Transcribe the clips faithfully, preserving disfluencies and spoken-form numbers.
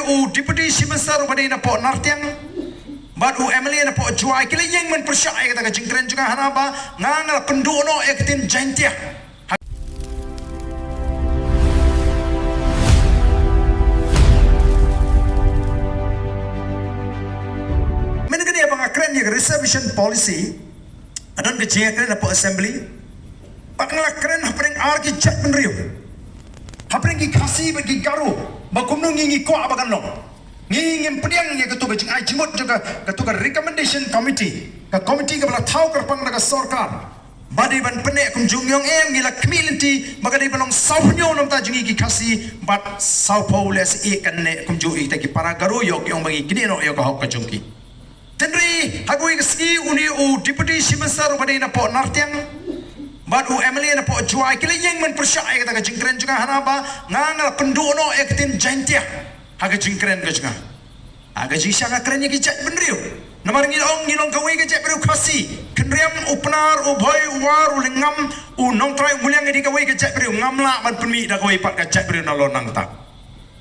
U Deputy Chief Minister uba dei na poh Nartiang bad u M L A na poh Jowai ki la ïeng ban pyrshah ïa kata ka jingkren jong nga, hana ba nga, nga la pynduh noh ïa ka ktien Jaintia. Mynta kane ba nga kren ïa ka reservation policy, nga don ka jingkren hapoh assembly. Bad nga la kren hapdeng ar ki jaitbynriew, hapdeng ki Khasi bad ki Garo, ba kumno ngi, ngi kwah ba kan long. Ngi, ngim pdiang ïa katu ka jingai jingmut jong ka, katu ka recommendation committee, ka committee kaba la thaw kyrpang da ka sorkar. Ba dei ban pynneh kumjuh, ngi ong em, ngi la khmih lynti ba ka dei ban long sawphew hynñiew namar ta jong ngi ki Khasi bad sawphew leh sa ïeh kan neh kumjuh ïa kita ki para Garo, ïoh ki ong ba ngi knieh noh ïa ka hok ka jong ki. Hynrei ha kawei ka sngi une u Deputy Chief Minister uba dei na poh Nartiang bad u M L A na poh Jowai ki la ïeng ban pyrshah ïa kata ka jingkren jong nga, hana ba nga, nga la pynduh noh ïa ka ktien Jaintia ha ka jingkren ka jong nga. Ha ka jingshisha nga kren ïa ki jaitbynriew. Namar ngi la ong ngi long kawei ka jaitbynriew Khasi. Khynriam, u Pnar, u Bhoi, u War, u Lyngngam, u Nongtrai, u Muliang, ngi dei kawei ka jaitbynriew, ngam lah ban pynmih da kawei pat ka jaitbynriew nalor nangta.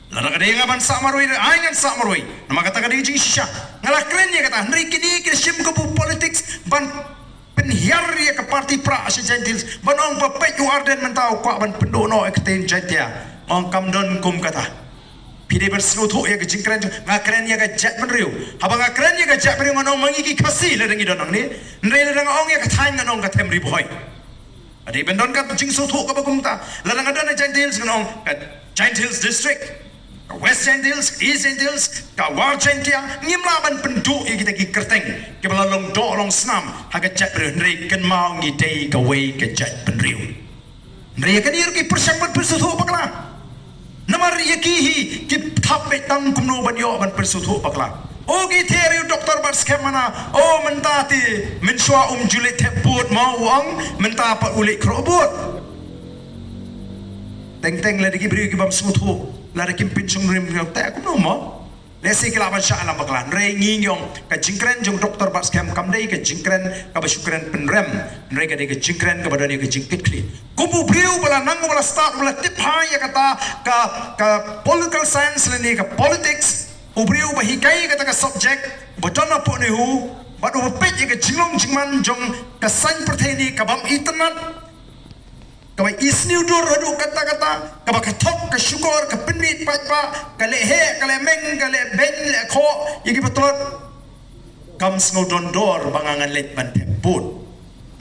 Lada ka dei nga ban sah marwei, ai ngan sah marwei. Namar kata ka dei ka jingshisha. Nga la kren ïa kata, hynrei kine ki la shim kabu politics ban pynhiar ïa ka party Prah sha Jaintia Hills, ban ong ba peit u Ardent mynta u kwah ban pynduh noh ïa ka ktien Jaintia. Nga ong kam don kum kata. Phi dei ban sngewthuh ïa ka jingkren jong nga, kren ïa ka jaitbynriew. Haba nga kren ïa ka jaitbynriew ngan ong ma ngi ki Khasi lada ngi don hangne. Hynrei lada nga ong ïa ka thaiñ ngan ong ka them Ri Bhoi. Ka dei ban don ka jingsngewthuh kaba kumta. Lada nga don ha Jaintia Hills ngan ong ka Jaintia Hills District, ka West Jaintia Hills, East Jaintia Hills, ka War Jaintia, ngim lah ban pynduh ïa kita ki kyrteng kiba la long doh long snam ha ka jaitbynriew, hynrei kynmaw ngi dei kawei ka jaitbynriew. Hynrei ïa kane ruh ki pyrshang ban pynsngewthuh bakla. Namar ïa ki hi ki thap beit tang kumno ban ïoh ban pynsngewthuh bakla. O ki ther ïa u doktor Batskhem mana, o mynta te mynshuwa um ju leit thep vote ma u ong, mynta pat u leit khroh vote. Teng teng lada ki briew ki bym sngewthuh, lada kim pynshong rim ngi te kumno mo. Lehse ki lah ban shah ïalam bakla. Hynrei ngi ngi ong ka jingkren jong doktor Batskhem kam dei ka jingkren kaba shu kren pynrem. Hynrei ka dei ka jingkren kaba don ïa ka jingkitkhlieh. Kum u briew ba la nang, ba la start, ba la tip ha ïa kata ka, ka political science lane ka politics, u briew ba hikai ïa kata ka subject, ba don hapoh NEHU, bad uba peit ïa ka jinglong jingman jong ka saiñ pyrthei ne ka bym itynnad, kaba isynei dur haduh katta katta, kaba ka thok, ka shukor, ka pynmih paidbah, ka leh heh, ka leh meng, ka leh beiñ, leh khoh ïa ki patlot. Kam sngew don dor ba nga ngan leit ban thep vote.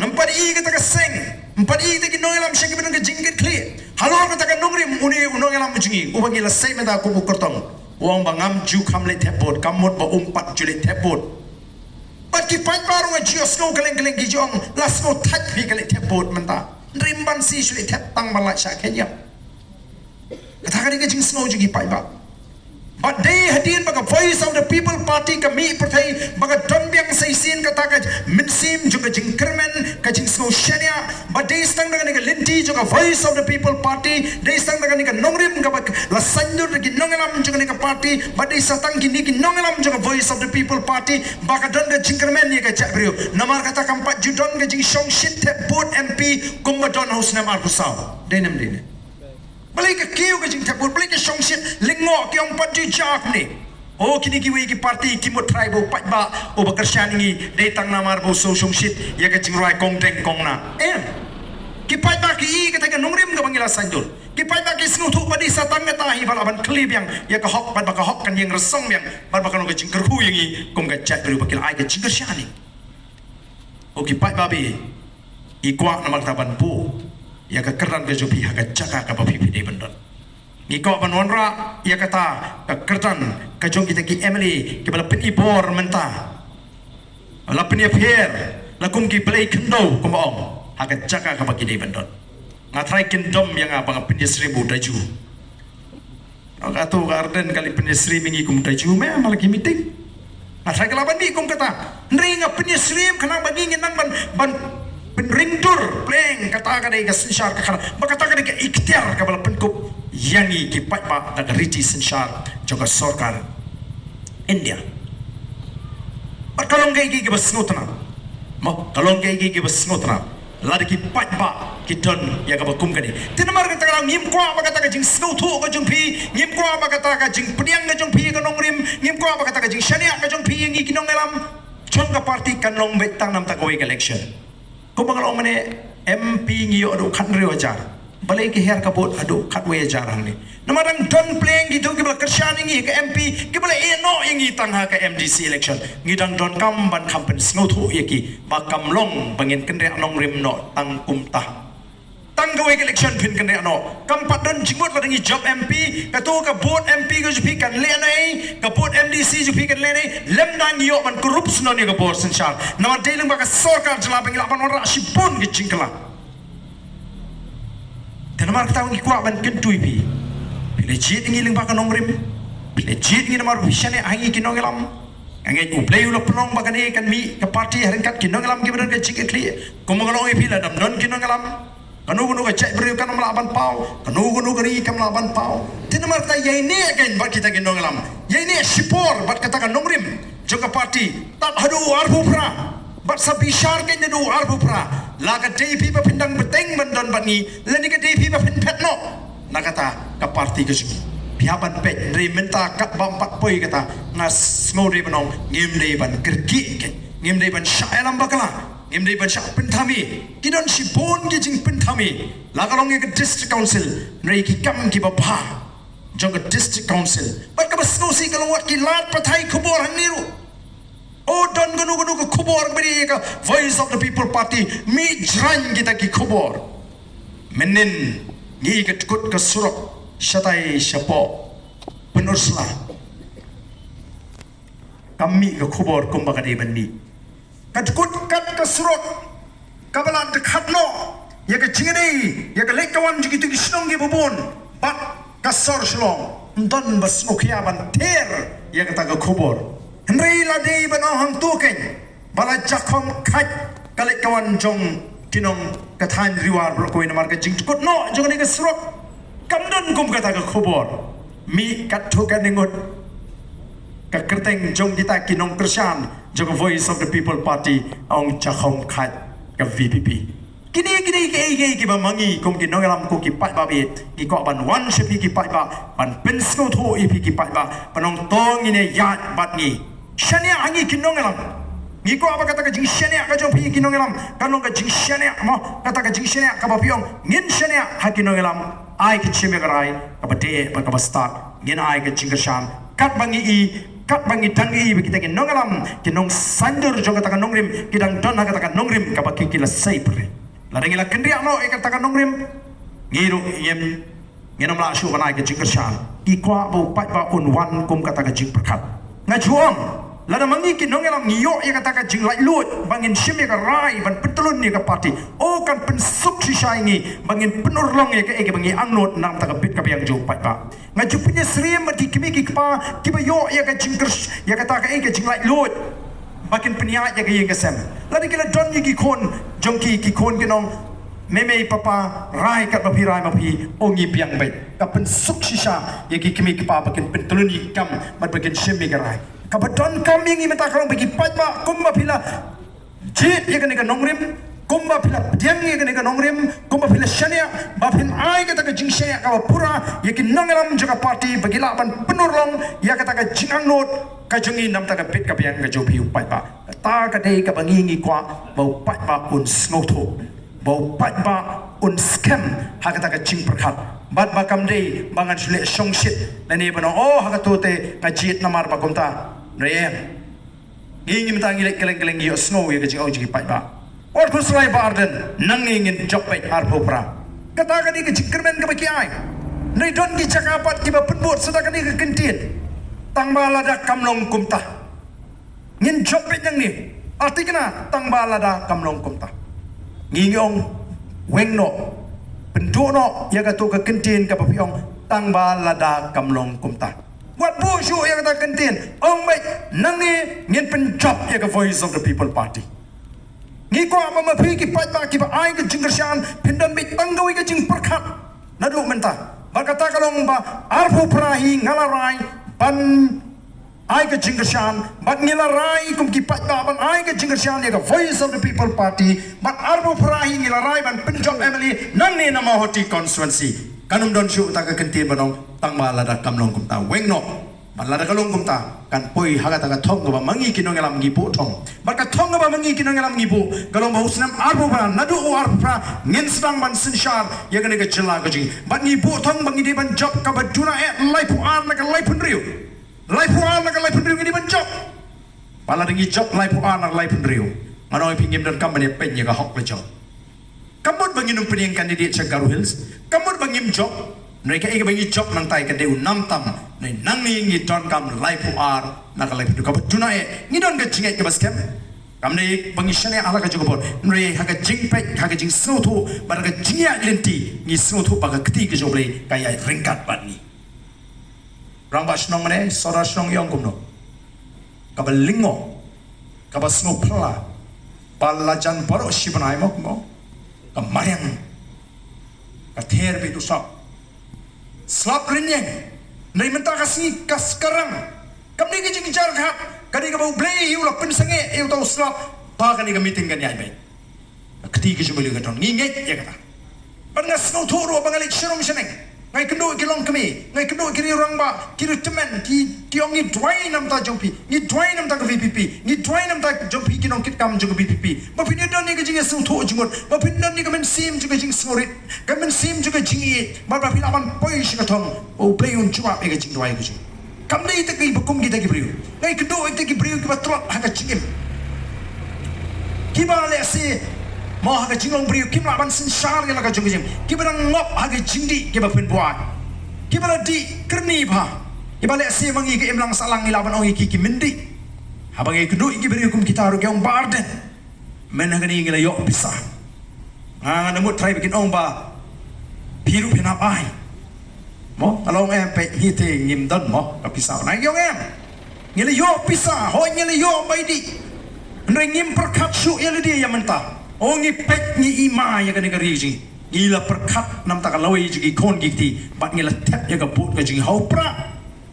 Ngam pat i kata ka seng, ngam pat i kata ki nongïalam sha kiba don ka jingkitkhlieh. Halor kata ka nongrim une u nongïalam u jong ngi uba ngi la sei mynta kum u kyrtong, u ong ba ngam ju kham leit thep vote, kam mut ba um pat ju leit thep vote. Bad ki paidbah ruh nga ju ïohsngew kylleng kylleng ki ju ong la sngewthait phi ka leit thep vote mynta. Hynrei ym ban shu leit thep tang ban lait shah kheiñ ïap. Kata ka dei ka jingsngew jong ki paidbah. Bad dei hadien ba ka Voice of the People Party ka mih pyrthei, ba ka don biang sa shisien kata ka mynsiem jong ka jingkyrmen, ka jingsngew shaniah. Bad dei sa tang da kane ka lynti jong ka Voice of the People Party, dei sa tang da kane ka nongrim kaba la saiñdur da ki nongïalam jong kane ka party, bad dei sa tang kine ki nongïalam jong ka Voice of the People Party ba ka don ka jingkyrmen ïa ka jaitbynriew. Namar kata kam pat ju don ka jingshongshit thep vote M P kumba don ha u snem arphew saw. Dei ne ym dei ne? Balei ka kiew ka jingthep vote, balei ka shongshit? Lyngngoh ki ong pat ju jia kumne. O kine kiwei ki party ki mut trai ba u paidbah uba kyrshan ïa ngi dei tang namar ba u sngewshongshit ïa ka jingrwai kong deng kong na. Em. Ki paidbah ki i kata ka nongrim kaba ngi la saiñdur. Ki paidbah ki sngewthuh ba dei sa tang kata hi ba lah ban khlieh biang ïa ka hok, bad ba ka hok kan ïeng rasong biang, bad ba kan long ka jingkyrkhu ïa ngi kum ka jaitbynriew ba ki la ai ka jingkyrshan ïa ngi. O ki paidbah ba i kwah namar kata ban buh ïa ka kyrdan ka jong phi ha ka jaka kaba phi phi dei ban don. Ngi kwah ban wanrah ïa kata ka kyrdan ka jong kita ki M L A kiba la pynibor mynta, la pynïapher, la kum ki blei khyndew kumba ong, ha ka jaka kaba ki dei ban don. Nga trai kyndom ïa nga ba nga pynïasyriem u Daju. Nga ong kato ka Ardent ka leit pynïasyriem ïa ngi kum Daju, me ma la ki meeting. Nga trai ka lah ban mih kum kata. Hynrei nga pynïasyriem khnang ba ngi ngin nang ban, ban pynringdur pleng kata ka dei ka synshar ka khana, ba kata ka dei ka iktiar kaba la pynkup ïa ngi ki paidbah da ka riti synshar jong ka sorkar India. Bad ka long kaei kaei kaba sngewtynnat. Mo, ka long kaei kaei kaba sngewtynnat. Lada ki paidbah ki don ïa kaba kum kane. Te namar kata ka daw ngim kwah ba kata ka jingsngewthuh ka jong phi, ngim kwah ba kata ka jingpdiang ka jong phi, ka ki nongïalam jong ka party kan long beit tang namar kawei ka election. Kumba nga la ong mynne, M P ngi ïoh haduh khathynriew hajar. Balei ki her ka vote haduh khatwei hajar hangne? Namar dang don pdeng kito kiba la kyrshan ïa ngi ka M P, kiba la ïeh noh ïa ngi tang ha ka M D C election. Ngi dang donkam ban kham pynsngewthuh ïa ki ba kam long ba ngin kynriah nongrim noh tang kumta. Tang kawei ka election phin kynriah noh. Kam pat don jingmut lada ngi jop M P, kato ka vote M P ka jong phi kan leh noh ei, ka vote M D C jong phi kan leh noh ei, lymda ngi ïoh ban kurup sngewbha ïa ka bor synshar. Namar dei lyngba ka sorkar jylla ba ngi lah ban wanrah shibun ki jingkylla. Te namar kata ngi kwah ban kyntu ïa phi. Phi la jied ïa ngi lyngba ka nongrim. Phi la jied ïa ngi namar phi shaniah ha ngi ki nongïalam. Nga ngeit U Blei u la pynlong ba kane kan mih ka party ha ryngkat ki nongïalam kiba don ka jingkitkhlieh. Kumba nga la ong ïa phi, lada ym don ki nongïalam, kano kano ka jaitbynriew kam lah ban paw, kano kano ka ri kam lah ban paw. Te namar kata ïaineh kein bad kita ki nongïalam, ïaineh shipor bad kata ka nongrim jong ka party tad haduh arphew phra. Bad sa bishar kein naduh arphew phra. La ka dei phi ba phin dang bteng ban don bad ngi, lane ka dei phi ba phin phet noh na kata ka party ka jong ngi. Phi hap ban peit, hynrei mynta katba ym pat poi kata, nga sngew dei ban ong, ngim dei ban kyrkieh kein, ngim dei ban shah ïalam bakla, ngim dei ban shah pynthame. Ki don shibun ki jingpynthame, la ka long ïa ka district council, hynrei ki kam kiba bha jong ka district council. Bad kaba sngewsih ka long wat ki lad pathai khubor hangne ruh. O, don kano kano ka khubor kaba dei ïa ka Voice of the People Party, mih jrang kita ki khubor. Mynnin ngi ka dkut ka surok shatai shapoh Pynursla. Kam mih ka khubor kumba ka dei ban mih. Ka dkut kat ka surok kaba la dkhat noh ïa ka jingïadei ïa ka leit ka wan jong kito ki shnong kiba bun bad ka sor Shillong. Ym don ba sngewkhia ban ther ïa kata ka khubor. Hynrei la dei ban ong hangto kein ba la jakhom khait ka leit ka wan jong ki nong ka thaiñ Ri War baroh kawei namar ka jingdkut noh jong kane ka surok. Kam don kum kata ka khubor. Mih katto katne ngut ka kyrteng jong kita ki nongkyrshan jong ka Voice of the People Party, ong jakhom khait ka V P P. Kine, kine kiei kiei kiba ma ngi kum ki nongïalam, kum ki paidbah bad ngi kwah ban wan sha phi ki paidbah, ban pynsngewthuh ïa phi ki paidbah, ban ong to ngin ïaid bad ngi. Shaniah ha ngi ki nongïalam. Ngi kwah ba kata ka jingshaniah ka jong phi ki nongïalam kan long ka jingshaniah mo, kata ka jingshaniah kaba phi ong ngin shaniah ha ki nongïalam. Ai ka jingshim ïa ka rai kaba dei bad kaba stad. Ngin ai ka jingkyrshan katba ngi i, katba ngi dang i ba kita ki nongïalam, ki nongsaiñdur jong kata ka nongrim ki dang don ha kata ka nongrim kaba ki, ki la sei pyrshah. Lada ngi la kynriah noh ïa kata ka nongrim, ngi ruh ngim, ngin ym lah shuh ban ai ka jingkyrshan. Ngi kwah ba u paidbah un wan kum kata ka jingpyrkhat. Nga ju ong, lada ma ngi ki nongïalam ngi ïoh ïa kata ka jinglaitluid ba ngin shim ïa ka rai ban pyntyllun ïa ka party, o kan pynsuk shisha ïa ngi ba ngin pynurlong ïa kaei kaba ngi angnud na ka bynta ka bit ka biang jong u paidbah. Nga ju pynïasyriem bad ki kmie ki kpa kiba ïoh ïa ka jingkyrsh-, ïa kata kaei ka jinglaitluid ba kin pynïaid ïa ka ïing ka sem. Lada ki la don ïa ki khun jong ki, ki khun kin ong, mei mei papa, rai katba phi rai ma phi, o ngi biang beit. Ka pynsuk shisha ïa ki kmie ki kpa ba kin pyntyllun ïa ki kam bad ba kin shim ïa ka rai. Kaba donkam ïa ngi mynta ka long ba ki paidbah kumba phi la jied ïa kane ka nongrim, kumba phi la pdiang ïa kane ka nongrim, kumba phi la shaniah, ba phin ai kata ka jingshaniah kaba pura ïa ki nongïalam jong ka party ba ki lah ban pynurlong ïa kata ka jingangnud ka jong ngi na ka bynta ka bit ka biang ka jong phi u paidbah. Kata ka dei kaba ngi ngi kwah ba u paidbah un sngewthuh, ba u paidbah un skhem ha kata ka jingpyrkhat. Bad ba kam dei ba ngan shu leh shongshit lane ban ong, oh, ha kato te nga jied namar ba kumta. Hynrei ngi, ngi mynta ngi leit kylleng kylleng, ngi ïohsngew ïa ka jingong jong ki paidbah. Wat khuslai Bah Ardent, nangne ngin jop beit arphew phra. Kata ka dei ka jingkyrmen kaba ki ai. Hynrei don ki jaka pat kiba pynbud sa da kane ka kyntien. Tang ba lada kam long kumta, ngin jop beit nangne. Artikna, tang ba lada kam long kumta. Ngi ngi ong, weng noh. Pynduh noh ïa kato ka kyntien kaba phi ong, tang ba lada kam long kumta. Wat buh shuh ïa kata ka kyntien. Ong beit, nangne ngin pynjop ïa ka Voice of the People Party. Ngi kwah ba ma phi ki paidbah kiba ai ka jingkyrshan, phin don beit tang kawei ka jingpyrkhat naduh mynta. Bad kata ka long ba arphew phra hi nga la rai ban ai ka jingkyrshan, bad ngi la rai kum ki paidbah ban ai ka jingkyrshan ïa ka Voice of the People Party, bad arphew phra hi ngi la rai ban pynjop M L A nangne na Mawhati constituency. Kan ym don shuh kata ka kyntien ban ong, tang ba lada kam long kumta. Weng noh. Bad lada ka long kumta, kan poi ha kata ka thong kaba ma ngi ki nongïalam ngi buh thong. Bad ka thong kaba ma ngi ki nongïalam ngi buh, ka long ba u snem arphew phra, naduh u arphew phra, ngin sdang ban synshar ïa kane ka jylla ka jong ngi. Bad ngi buh thong ba ngi dei ban jop kaba duna eh laiphew ar na ka laiphew hynriew. Laiphew ar na ka laiphew hynriew ngi dei ban jop. Bad lada ngi jop laiphew ar na ka laiphew hynriew, nga ong ïa phi, ngim donkam ban ïa peit ïa ka hok la jong. Ka mut ba ngin ym pynïeng candidate sha Garo Hills, ka mut ba ngim jop. Hynrei kaei kaba ngi jop nangtai ka dei u nam tam. Hynrei nangne ngi donkam laiphew ar na ka laiphew hynriew kaba duna eh. Ngi don ka jingngeit kaba skhem. Kam dei ba ngi shaniah ha la ka jong ka bor, hynrei ha ka jingpeit, ha ka jingsngewthuh bad ha ka jingïaid lynti, ngi sngewthuh ba ka kti ka jong U Blei ka ïaid ryngkat bad ngi. Rangbah shnong ne sordar shnong, ïa ong kumno? Kaba lyngngoh, kaba sngewphylla, ba la jan baroh shi bnai, mo, mo. Ka mariang, ka ther beit u slap. Slap rynïeng. Hynrei mynta ka sngi ka skarang. Kam dei ka jingjar khat, ka dei kaba U Blei hi u la pynsangeh ïa uta u slap ba kane ka meeting kan ïaid beit. Ka kti ka jong U Blei ka don, ngi ngeit ïa kata. Bad nga sngewthuh ruh ba nga leit sha rum sha neng. Nga ïakynduh ki longkmie, nga ïakynduh ki rangbah, ki rangbah tymmen, ki, ki ong ngi duwai na ka bynta jong phi, ngi duwai na ka bynta ka V P P, ngi duwai na ka bynta jong phi ki nongkitkam jong ka V P P. Ba phin ïoh don ïa ka jingïasngewthuh jingmut, ba phin don ïa ka mynsiem jong ka jingsngewrit, ka mynsiem jong ka jingïeit, ba, ba phin lah ban poi sha ka thong, ba U Blei un jubab ïa ka jingduwai ka jong. Kam dei ïa kita kiba kum kita ki briew. Nga ïakynduh ïa kita ki briew kiba tlot ha ka jingim. Kiba lehse, mo, ha ka jinglong briew kim lah ban synshar ïa la ka jong ka jingim. Kiba dang ngop ha ka jingdih kiba pynbuaid. Kiba la dih kyrni bha. Kiba lehse ma ngi ka imlang sahlang ngi lah ban ong ïa ki, ki myndih. Haba nga ïakynduh ïa ki briew kum kita ruh ki ong, Bah Ardent, mynta kane ngi la ïoh pisa. Nga, nga da mut trai ba kin ong ba phi ruh phin hap ai. Mo, nga la ong em, peit ngi te ngim don mo ka pisa. Nga ong em, ngi la ïoh pisa, hooid ngi la ïoh bai dih. Hynrei ngim pyrkhat shuh ïa lade ïa mynta. O, ngi peit, ngi ïma ïa kane ka ri jong ngi. Ngi la pyrkhat na ka bynta ka lawei jong ki khun ki kti, bad ngi la thep ïa ka vote ka jong ngi ha u prah.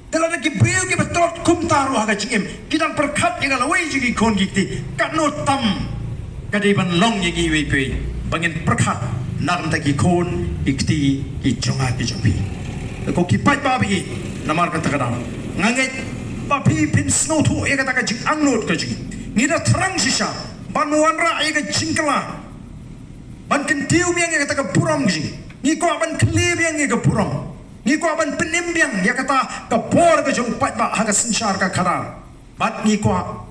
Te lada ki briew kiba tlot kumta ruh ha ka jingim ki dang pyrkhat ïa ka lawei jong ki khun ki kti, katno tam ka dei ban long ïa ngi iwei pa iwei ba ngin pyrkhat na ka bynta ki khun ki kti ki jong nga ki jong phi. Te ko ki paidbah ba ïeit, namar kata ka daw nga ngeit ba phi phin sngewthuh ïa kata ka jingangnud ka jong ngi. Ngi da thrang shisha ban wanrah ïa ka jingkylla, ban kyntiew biang ïa kata ka burom ka jong ngi. Ngi kwah ban kylla biang ïa ka burom. Ngi kwah ban pynim biang ïa kata ka bor ka jong u paidbah ha ka synshar ka khadar. Bad ngi kwah,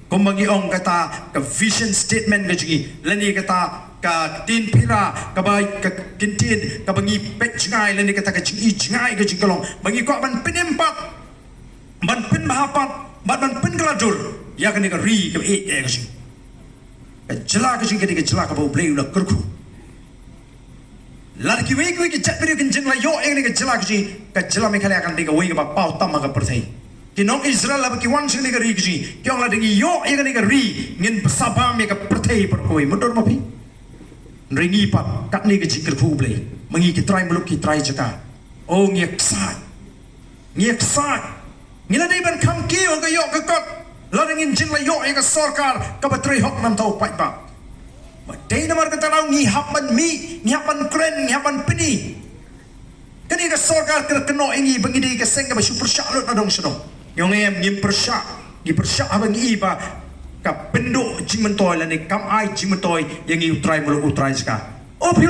kumba ngi ong, kata ka vision statement ka jong ngi, lane kata ka ktien pura, kaba, ka ktien kaba ngi peit jngai, lane kata ka jingïeit jngai ka jong ngi ka long ba ngi kwah ban pynim pat, ban pynbha pat, bad ban pynkylla dur ïa kane ka ri kaba ïeit ka jong ngi. Ka jylla ka jong ngi ka dei ka jylla kaba U Blei u la kyrkhu. Lada kiwei kiwei ki jait briew kin jin la ïoh ïa kane ka jylla ka jong ngi, ka jylla Meghalaya kan dei kawei kaba paw tam ha ka pyrthei. Ki nong Israel haba ki wan sha kane ka ri ka jong ngi, ki ong, lada ngi ïoh ïa kane ka ri, ngin bsa bam ïa ka pyrthei baroh kawei. Mutdur ma phi? Hynrei ngi pat, katne ka jingkyrkhu U Blei, ma ngi ki trai muluk ki trai jaka. O, ngi ïaksaid. Ngi ïaksaid. Ngi la dei ban kham kiew ha ka ïoh ka kot lada ngin jin la ïoh ïa ka sorkar kaba trei hok na ka bynta u paidbah. Ba dei namar kata ka daw ngi hap ban mih, ngi hap ban kren, ngi hap ban pyni. Kane ka sorkar ka kynnoh ïa ngi ba ngi dei ka seng kaba shu pyrshah lut na dong sha dong. Ngi ong em, ngim pyrshah. Ngi pyrshah haba ngi i ba ka pynduh jingmyntoi lane kam ai jingmyntoi ïa ngi u trai muluk u trai jaka. O phi